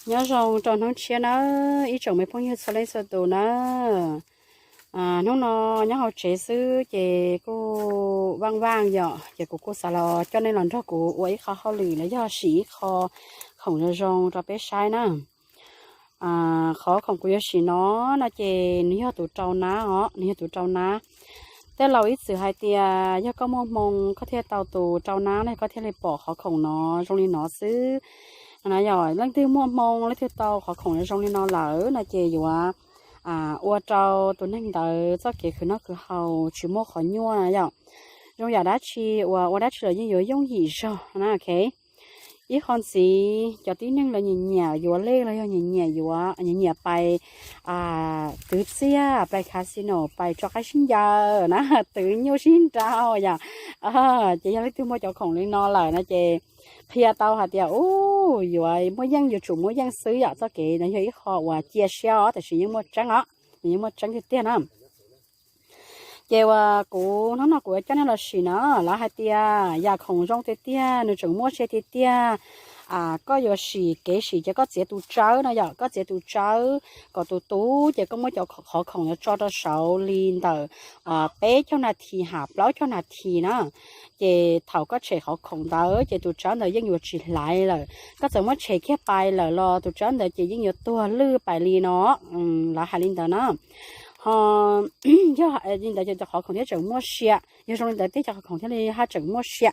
Nyob zoo rau hnub tshiab nawb ib tsoom me phooj ywg txhua leej txhua tus nawb. Hnub no nyob hauv tsev xwb ces kuj vaaj vaaj yom, ces kuv kuj xav los coj nej los nrog kuv ua ib qho hauj lwm los yog sim ib qho khoom zoo zoo rau peb saib na. Qhov khoom kuv yuav sim no no ces nws yog tus rau nab os, nws yog tus rau nab. Tej laus ib txwm hais tias yog koj muaj hmoo koj thiaj tau tus rau nab no, koj thiaj li pom qhov khoom no zoo li no xwb. Yog leej twg muaj hmoo leej twg tau qhov khoom zoo li no lawm no ces yuav ua rau tus neeg ntawd txoj kev khwv noj khwv haus tsis muaj qhov nyuaj na yom. Zoo yam dab tsi uas ua dab tsi los yeej yuav yooj yim zog na. Ib qho ntxiv cov tib neeg lawv nyiam nyiam yuav lej los yog nyiam nyiam yuav nyiam nyiam pais twv txiaj, pais casino, pais tso qaib sib ncaws na, twv nyuj sib nraus yom. Ces yog leej twg muaj cov khoom li no lawm no ces qhia tau hais tias u, yuav muaj yeej, yuav tsum muaj yeej xwb yom. Txoj kev no yog ib qho uas cia siab os, tab sis yeej muaj tseeb os, yeej muaj tseeb tiag tiag na. Ces uas kuv hnub no kuv yuav coj nej los sim na, lawv hais tias yam khoom zoo tiag tiag nws tseem muaj sia tiag tiag. Koj yuav sim kev sim ces koj txiav tus tsawb no yom, koj txiav tus tsawb kom tus tub ces koj muab cov qhov khoom yuav tso rau saud li ntawm peb caug nas this hab plaub caug nas this na. Ces thaum koj tshem qhov khoom ntawd ces tus tsawb ntawd yeej yuav tsis hlaiv lawm. Koj txawm muab tshem kiag pais lawm los tus tsawb ntawd ces yeej yuav tuag lwj pais li no. Lawv hais li ntawd na. Ho yog li ntawd ces cov qhov khoom thiaj tseem muaj sia, yog zoo li ntawd tej cov qhov khoom thiaj li haj tseem muaj sia.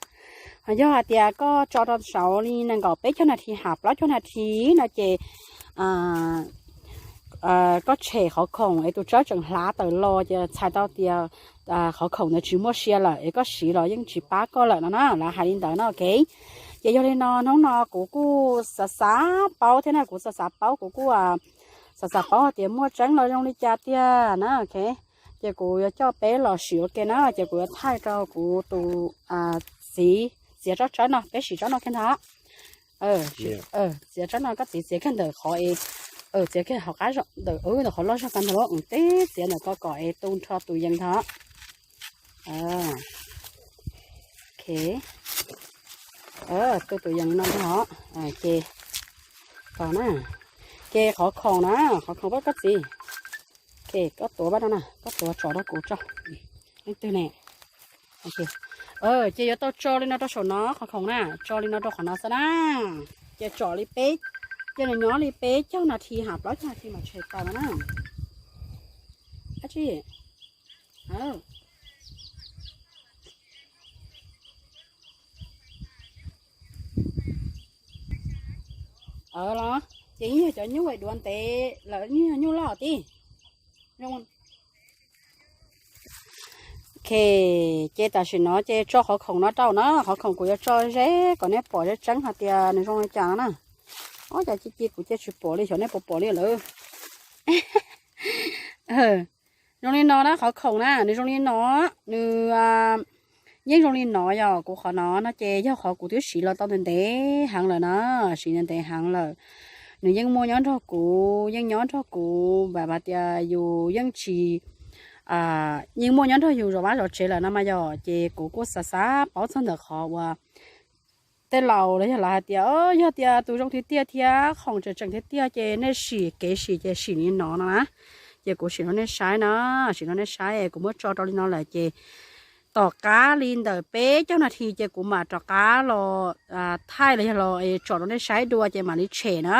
Ho yog hais tias koj tso rau saud li nees nkaum peb caug nas this hab plaub caug nas this no ces koj tshem qhov khoom es tus tsawb tseem hlav tawm los ces txhais tau tias qhov khoom ntawd tsis muaj sia lawm es koj siv los yeej tsis pab koj lawm no na, lawv hais li ntawd no. Ces yog li no hnub no kuv kuj xav xav paub thiab na, kuv xav xav paub, kuv kuj xav xav paub hais tias muaj tseeb los zoo li cas tiag na. Ces kuv yuav coj peb los sim ua ke na, ces kuv yuav thaij rau kuv tus txiv txiav tsob tsawb no, peb sim tsob no kiag ntag. Txiav tsawb no koj txiav, txiav kiag ntawm qhov, txiav kiag hauv qab zog ntawm, ntawm qhov loj zog tag ntag, teb txiav ntawm ko kom es tu nrho tus yees ntag. Tu tus yees no ntag. Ces tos na, ces qhov khoom na, qhov khoom pab koj txiv, koj tuav pab no na, koj tuav tsom rau kuv tso. Leej twg ne? Ces yuav tau tso li no rau saum no qhov khoom na, tso li no rau qhov no xwb na. Ces tsom li peb, ces nws nyob li peb caug nas this hab plaub caug nas this mam tshem tawm no na. Dab tsi? Los ces yeej yog cov nyuj es duav ntev lawm, yeej yog nyuj loj tib. Ok, ces tam sim no ces tso qhov khoom no rau na, qhov khoom kuv yuav tso ze kom nej pom tseeb tseeb hais tias nws zoo li cas no na. Ob, cas ci ci kuv cia tsis pom li, xyov nej puas pom li lawm. Zoo li no na, qhov khoom na nws zoo li no, nws yeej zoo li no yom. Kuv qhov no no ces yog qhov kuv twb siv los tau ntev ntev heev lawm na, siv ntev ntev heev lawm. Nws yeej muaj nyob nrog kuv, yeej nyob nrog kuv, vam hais tias yus yeej tsis, yeej muaj nyob nrog yus zov vaj zov tsev lawm no mas yom. Ces kuv kuj xav xav paub txog ntawm qhov uas tej laus los yog lawv hais tias yog tias tus zoo tiag tiag thiab khoom tseem tseem tiag tiag ces nej sim kev sim ces sim li no no na. Ces kuv sim rau nej saib na, sim rau nej saib, kuv muab tso rau li no lawm ces tom qab li ntawm peb caug nas this ces kuv mam rov qab los thaij los yog los tsom rau nej saib dua ces mam li tshem na.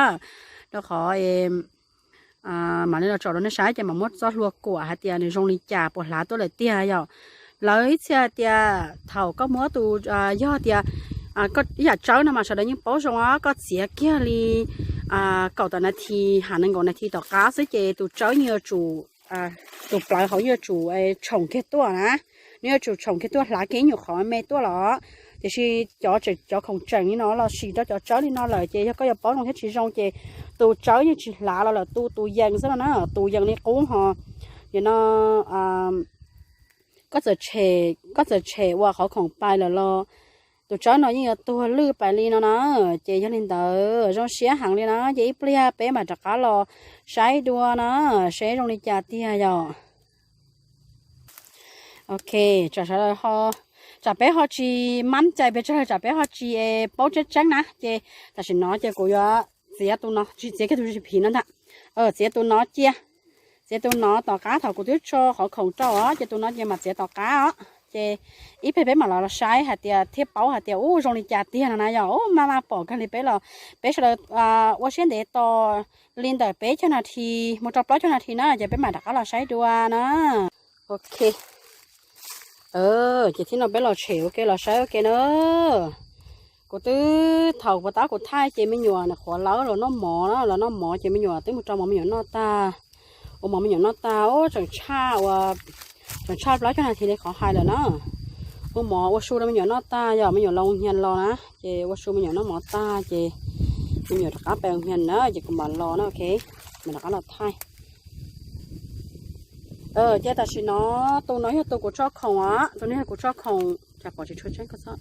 Rau qhov mam li los tsom rau nej saib ces mam muab txoj hlua kuam hais tias nws zoo li cas, puas hlav tuaj lawm tiag yom. Lawv ib txhia hais tias thaum koj muab tus, yog tias ib yam tsawb no mas sawv daws yeej paub zoo os, koj txiav kiag li kaum tawm nas this hab nees nkaum nas this tom qab xwb ces tus tsawb yeej yuav tsum, tus plawv hauv yeej yuav tsum tshoom kiag tuaj na. Nws yuav tsum tshoom kiag tuaj, hlav kiag ib nyuag qhov me tuaj los. Tiam sis cov, cov khoom tseem li no los sim rau cov tsawb li no lawm ces yog koj yuav paub zoo thiab tsis zoo ces tus tsawb yeej tsis hlav los lawm, tu tus yees xwb no na, tus yees li qub ho. Nim no koj txawm tshem, koj txawm tshem ua qhov khoom pais lawm los tus tsawb no yeej yuav tuag lwj pais li no na. Ces yog li ntawd zoo siab heev li na, ces ib pliag peb mam rov qab los saib dua na, seb zoo li cas tiag yom. Ok, tsam sawv daws ho, tsam peb ho tsis mab cai pes tsawg, tsam peb ho tsis paub tseeb tseeb na ces tam sim no ces kuv yuav Txiav tus no, tsis txiav kiag tus phim no ntag. Txiav tus no cia. Txiav tus no tom qab thaum kuv twb tso qhov khoom rau os, ces tus no ces mam txiav tom qab os. Ces ib pliag peb mam los los saib hais tias thiaj paub hais tias ub zoo li cas tiag no na yom. Ub, maj maj pom kawg li peb los, peb sawv daws ua siab ntev tos li ntawm peb caug nas this mus rau plaub caug nas this na, ces peb mam rov qab los saib dua na. Ok. Ces thib no peb los tshem ua ke los saib ua ke na. Kuv twb thaum puas tab kuv thaij ces me nyuam qhuav lawv los noj mov na, los noj mov ces me nyuam twb mus rau mov me nyuam noj tag. Ua mov me nyuam noj tag, ub, tseem tshaj ua, tseem tshaj plaub caug nas this li qhov hais lawm na. Ua mov ua su rau me nyuam noj tag, yog me nyuam los ua hnia los na, ces ua su me nyuam noj mov tag ces me nyuam rov qab pem ua hnia na, ces kuv mam los na, ok, mam rov qab los thaij. Ces tam sim no tus no yog tus kuv tso khoom os, tus no yog kuv tso khoom, tsam pom tsis tshua tseeb koj txhob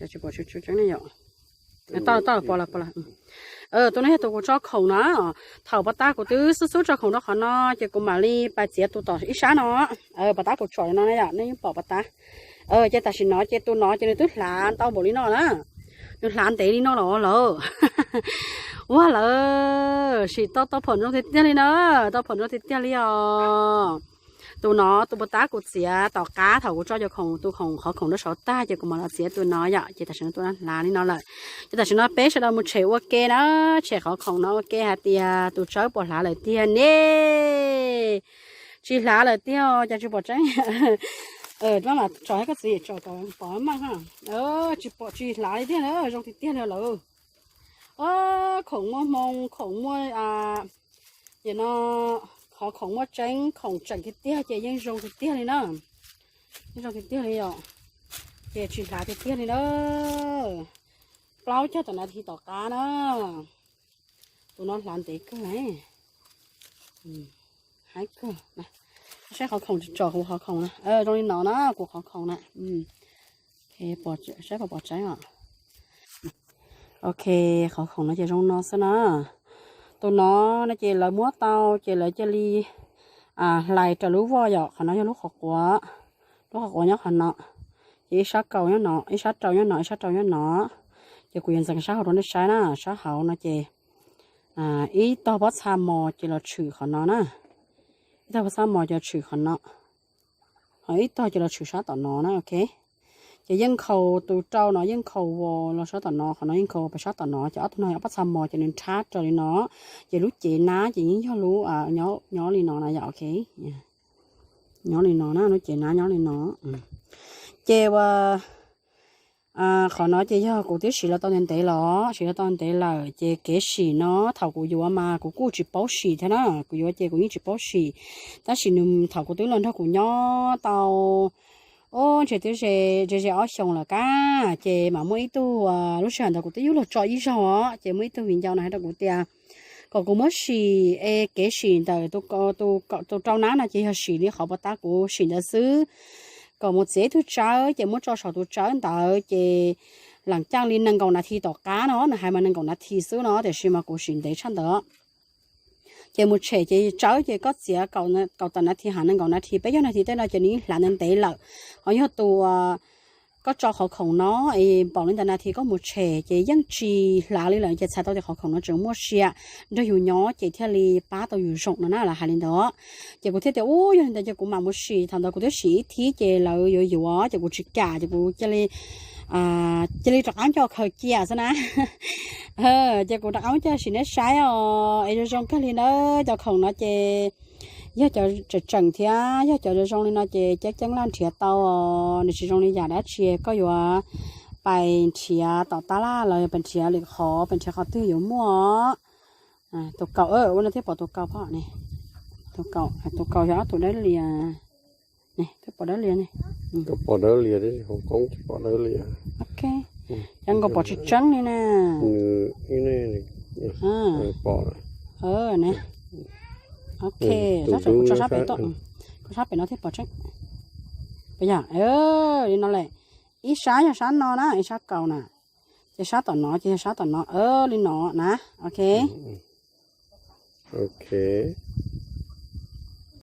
tsis pom tsis tseeb ne yom. Tau, tau, pom lawm, pom lawm. Tus no yog tus kuv tso khoom na. Thaum puas tab kuv twb xub xub tso khoom rau qhov no, ces kuv mam li pais txiav tus tom ib sab no. Puas tab kuv tsom li no na yom, nej yeej pom puas tab. Ces tam sim no ces tus no ces nws twb hlav ntau npaum li no na. Nws hlav ntev li no los lawm. Ua lawm, sim tau tau phom zoo tiag tiag li na, tau phom zoo tiag tiag li os. Tus no tus puas tab kuv txiav tom qab thaum kuv tso cov khoom, tus khoom, qhov khoom rau saud tag ces kuv mam los txiav tus no yom, ces tam sim no tus no hlav li no lawm. Ces tam sim no peb sawv daws mus tshem ua ke na, tshem qhov khoom no ua ke hais tias tus tsawb puas hlav lawm tiag ne. Tsis hlav lawm tiag, cas tsis pom tseeb. Maj mam tsom koj txiv tsom kom pom maj ha. Tsis pom, tsis hlav li tiag na, zoo tiag tiag li lawm. Khoom muaj hmoo, khoom muaj, no, qhov khoom muaj tseeb, khoom tseem tiag tiag ces yeej zoo tiag tiag li na. Yeej zoo tiag tiag li yom. Ces tsis hlav tiag tiag li na. Plaub caug tawm nas this tom qab na. Tus no hlav ntev kawg. Haib kawg. Saib qhov khoom, tsom kuv qhov khoom na. Zoo li no na, kuv qhov khoom na. Saib puas pom tseeb os. Ok, qhov khoom no ces zoo no xwb na. Tus no no ces lawv muab tau ces lawv cia li hlais raws lub voj yom, qhov no yog lub qhov quav, lub qhov quav nyob qhov no, ces ib sab kaus nyob no, ib sab rau nyob no, ib sab rau nyob no. Ces kuv yuav ntxeev sab hauv rau nej saib na, sab hauv no ces ib tog pob txha mos ces los tshwm qhov no na, ib tog pob txha mos ces los tshwm qhov no, ho ib tog ces los tshwm sab tom no na, ok. Ces yeej nkhaus tus rau no yeej nkhaus los sab tom no, qhov no yeej nkhaus pes sab tom no, ces ob tug no ob pob txha mos ces nws nrhab raws li no, ces lub cev nab ces yeej yog lub nyob li no na yom, ok. Nyob li no na, lub cev nab nyob li no. Ces ua qhov no ces yog kuv twb siv los tau ntev ntev los, siv los tau ntev lawm ces kev sim no thaum kuv yuav mas kuv kuj tsis paub sim thiab na, kuv yuav ces kuv yeej tsis paub sim. Tab sis nws thaum kuv twb los nrog kuv nyob tau, ub, ntshe twb ze ze ob xyoos lawm kab, ces mam muaj ib tug, lub sij hawm ntawd kuv twb yuav luag tso ib zaug os, ces muaj ib tug viv ncaus no hais rau kuv tias kom kuv muab sim es kev sim ntawm tus rau nab no ces yog sim li qhov puas tab kuv sim ntawd xwb, kom mus txiav ib tug tsawb ces muab tso saum tus tsawb ntawd ces lam caaj li nees nkaum nas this tom qab no, nws hais mas nees nkaum nas this xwb no, tiam sis mas kuv sim ntev tshaj ntawd. Ces mus tshem ces tsawb ces koj txiav kaum tawm nas this ha nees nkaum nas this peb caug nas this tej no ces nws yeej hlav ntev ntev lawm. Ho yog tus koj tso qhov khoom no es npaum li ntawm nas this koj mus tshem ces yeej tsis hlav li lawm, ces txhais tau tias qhov khoom no tseem muaj sia nrog yus nyob ces thiaj li pab tau yus zoo no na, lawv hais li ntawd. Ces kuv thiaj tias ub, yog li ntawd ces kuv mam mus sim, thaum ntawd kuv twb sim ib thib ces lawv yuav yuav ces kuv tsis kam ces kuv cia li cia li rov qab coj khaws cia xwb na. Ces kuv rov qab muab coj sim nej saib os, es zoo zoo kawg li na. Cov khoom no ces yog cov tseem tseem thiab yog cov zoo zoo li no ces ceeb ceeb laj nrhiav tau os, nws tsis zoo li yam dab tsi koj yuav pais nrhiav tom tab laj los yog pais nrhiav lwm qhov, pais nrhiav qhov twg yuav muaj. Tus kaus, ua no thiaj pom tus kaus pom ne. Tus kaus, tus kaus yog ob tug dawb lias ne, thiaj pom dawb lias ne. Pom dawb lias, hauv koob tsis pom dawb lias. Ok, yog nkaus pom tsis tseeb li na. Pom ne. Ok, kuv tso sab pem tod, kuv sab pem no thiaj pom tseeb. Puas yog? Li no lawm, ib sab yog sab no na, ib sab kaus na, ces sab tom no ces yog sab tom no, li no na. Ok. Ok.